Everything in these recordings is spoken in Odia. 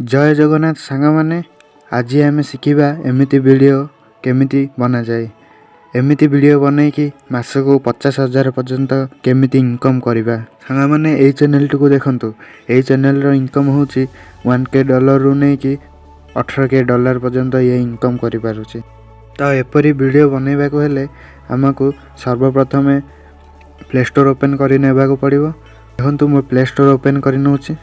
ଜୟ ଜଗନ୍ନାଥ ସାଙ୍ଗମାନେ, ଆଜି ଆମେ ଶିଖିବା ଏମିତି ଭିଡ଼ିଓ କେମିତି ବନାଯାଏ। ଏମିତି ଭିଡ଼ିଓ ବନେଇକି ମାସକୁ 50,000 ପର୍ଯ୍ୟନ୍ତ କେମିତି ଇନକମ୍ କରିବା। ସାଙ୍ଗମାନେ, ଏଇ ଚ୍ୟାନେଲଟିକୁ ଦେଖନ୍ତୁ। ଏଇ ଚ୍ୟାନେଲର ଇନକମ୍ ହେଉଛି 1K ଡଲାରରୁ ନେଇକି 18K dollar ପର୍ଯ୍ୟନ୍ତ ଇଏ ଇନକମ୍ କରିପାରୁଛି। ତ ଏପରି ଭିଡ଼ିଓ ବନେଇବାକୁ ହେଲେ ଆମକୁ ସର୍ବପ୍ରଥମେ ପ୍ଲେ ଷ୍ଟୋର୍ ଓପେନ୍ କରି ନେବାକୁ ପଡ଼ିବ। ଦେଖନ୍ତୁ, ମୁଁ ପ୍ଲେ ଷ୍ଟୋର୍ ଓପେନ୍ କରି ନେଉଛି।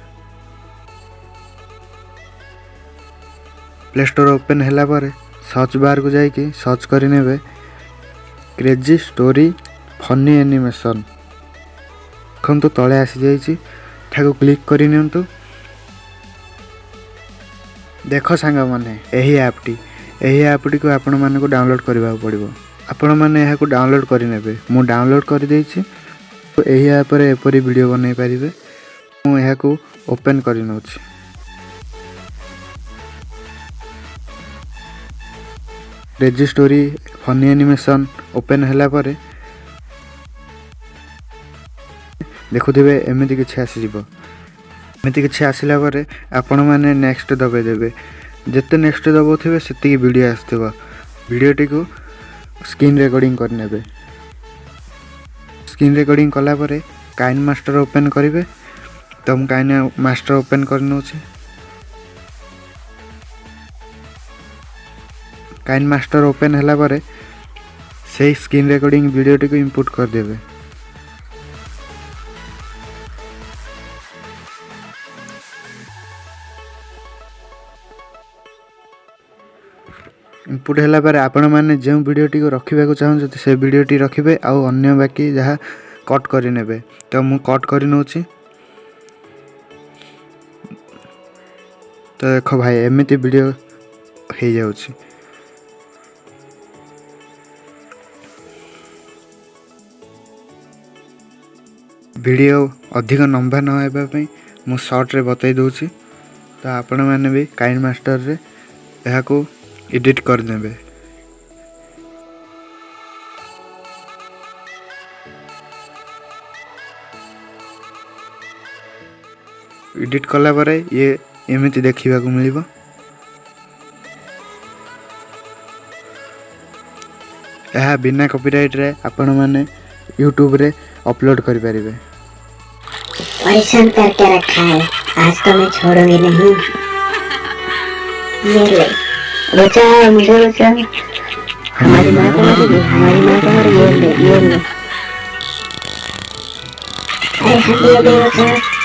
ପ୍ଲେ ଷ୍ଟୋର୍ ଓପେନ୍ ହେଲା ପରେ ସର୍ଚ୍ଚ ବାର୍କୁ ଯାଇକି ସର୍ଚ୍ଚ କରିନେବେ କ୍ରେଜି ଷ୍ଟୋରି ଫନି ଆନିମେସନ୍। ଦେଖନ୍ତୁ, ତଳେ ଆସିଯାଇଛି, ଏଠାକୁ କ୍ଲିକ୍ କରିନିଅନ୍ତୁ। ଦେଖ ସାଙ୍ଗମାନେ, ଏହି ଆପ୍ଟିକୁ ଆପଣମାନଙ୍କୁ ଡାଉନଲୋଡ଼୍ କରିବାକୁ ପଡ଼ିବ। ଆପଣମାନେ ଏହାକୁ ଡାଉନଲୋଡ଼୍ କରିନେବେ। ମୁଁ ଡାଉନଲୋଡ଼୍ କରିଦେଇଛି। ଏହି ଆପ୍ରେ ଏପରି ଭିଡ଼ିଓ ବନେଇ ପାରିବେ। ମୁଁ ଏହାକୁ open କରିନେଉଛି। Crazy story funny animation open ହେଲା ପରେ ଦେଖୁଥିବେ ଏମିତି କିଛି ଆସିଯିବ। ଏମିତି କିଛି ଆସିଲା ପରେ ଆପଣମାନେ ନେକ୍ସଟ ଦବାଇ ଦେବେ। ଯେତେ ନେକ୍ସଟ ଦବାଉଥିବେ, ସେତିକି ଭିଡ଼ିଓ ଆସୁଥିବ। ଭିଡ଼ିଓଟିକୁ ସ୍କ୍ରିନ୍ ରେକର୍ଡ଼ିଂ କରିନେବେ। ସ୍କ୍ରିନ୍ ରେକର୍ଡ଼ିଂ କଲା ପରେ କାଇନ୍ ମାଷ୍ଟର ଓପେନ୍ କରିବେ। ତ ମୁଁ କାଇନ୍ ମାଷ୍ଟର ଓପେନ୍ କରିନେଉଛି। କାଇନ୍ ମାଷ୍ଟର ଓପେନ୍ ହେଲା ପରେ ସେଇ ସ୍କ୍ରିନ୍ ରେକର୍ଡ଼ିଂ ଭିଡ଼ିଓଟିକୁ ଇନପୁଟ୍ କରିଦେବେ। ଇନପୁଟ୍ ହେଲା ପରେ ଆପଣମାନେ ଯେଉଁ ଭିଡ଼ିଓଟିକୁ ରଖିବାକୁ ଚାହୁଁଛନ୍ତି, ସେ ଭିଡ଼ିଓଟି ରଖିବେ ଆଉ ଅନ୍ୟ ବାକି ଯାହା କଟ୍ କରିନେବେ। ତ ମୁଁ କଟ୍ କରିନେଉଛି। ତ ଦେଖ ଭାଇ, ଏମିତି ଭିଡ଼ିଓ ହେଇଯାଉଛି। ଭିଡ଼ିଓ ଅଧିକ ଲମ୍ବା ନ ହେବା ପାଇଁ ମୁଁ ସର୍ଟରେ ବତାଇ ଦେଉଛି। ତ ଆପଣମାନେ ବି କାଇନ୍ ମାଷ୍ଟରରେ ଏହାକୁ ଏଡ଼ିଟ୍ କରିନେବେ। ଏଡ଼ିଟ୍ କଲା ପରେ ଇଏ ଏମିତି ଦେଖିବାକୁ ମିଳିବ। ଏହା ବିନା କପିରାଇଟ୍ରେ ଆପଣମାନେ ୟୁଟ୍ୟୁବରେ ଅପଲୋଡ଼ କରିପାରିବେ। परेशान करके रखा है, आज तो मैं छोड़ूंगी नहीं। ये ले, बचा मुझे, बचा। हमारी माँ तो मरेगी, हमारी माँ तो मरेगी। ये ले, ये ले। अरे, हम ये ले, बचा।